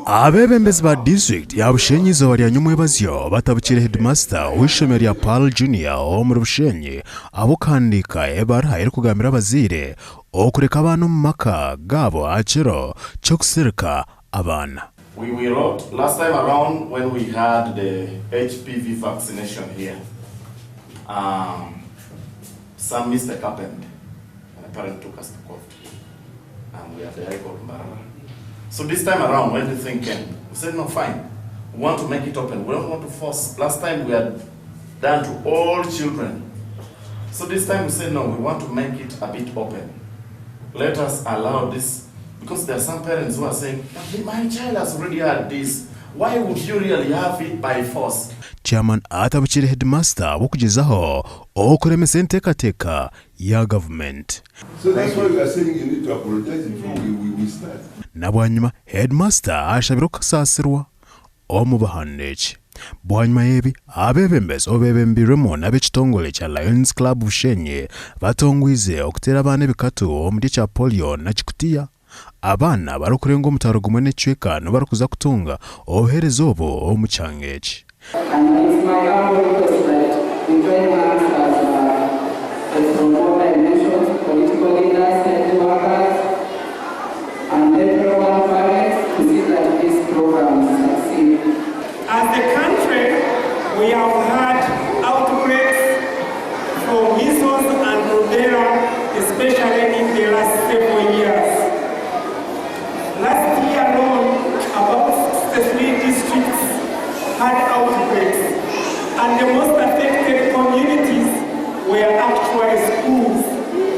Abeebembezi ba disiturikiti ya Bushenyi eizooba rya nyomwebazyo batabukire heedimasita w'eishomero rya Pearl Junior omuri Bushenyi ahabw'okuhandiika ebaruha erikugambira abazaire okureka abaana omu maka gaabo aha kiro ky'okusirika abaana. We we wrote last time around when we had the HPV vaccination here um, some mistake happened and a parent took us to court and we are the High Court Mbarara. So this time around when the thing came, we said no fine, we want to make it open, we don't want to force. Last time we had done to all children. So this time we said no, we want to make it a bit open. Let us allow this because there are some parents who are saying, my child has already had this. Why would you really have it by force? Chairman atabukire headmaster ahabw'okugyezaho okuremesa enteekateeka ya gavumenti. So that's why we are saying you need to apologize before we, we, we start. Na bwanyima headmaster ashabire okusaasirwa omu buhandiiki. Bwanyima y'ebi, abeebembezi obu beebembeirwemu n'ab'ekitongore kya Lions Club Bushenyi batongwize okuteera abaana ebikatu omuri ekya polio na kikutiya. Abaana barikurenga omutwaro gumwe n'ekicweka nibo barikuza kutunga obuheereza obu omu kyanga eki. And it's my humble request that we join hands as as from all dimensions, political leaders, health workers, and everyone parents to see that this program succeed. As a country, we have had outbreaks for measles and rubella, especially in the last several years. Last year alone, about 63 districts had outbreaks, and the most affected communities were actually schools.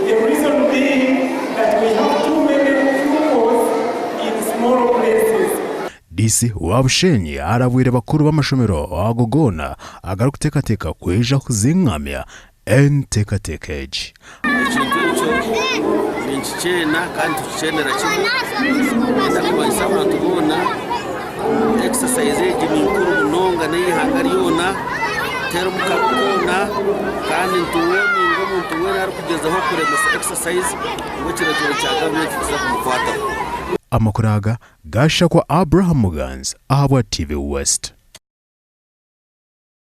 The reason being that we have too many pupils in small places. DC wa Bushenyi arabwire bakuru b'amashomero ago goona agarikuteekateeka kwija kuzingamya enteekateeka egi. Ekintu ekyo ninkikyeena kandi tukikyeenera kimwe. Niinyenda kumanyisa abantu boona ngu exercise egi ni nkuru munonga n'eihanga ryona, terimu kabi koona kandi nituwoninga omuntu weena arikugyezaho kuremesa exercise ngu ekiragiro kya gavumenti nikiza kumukwataho. Amakuru aga gashakwa Abraham Muganzi ahabwa TV West.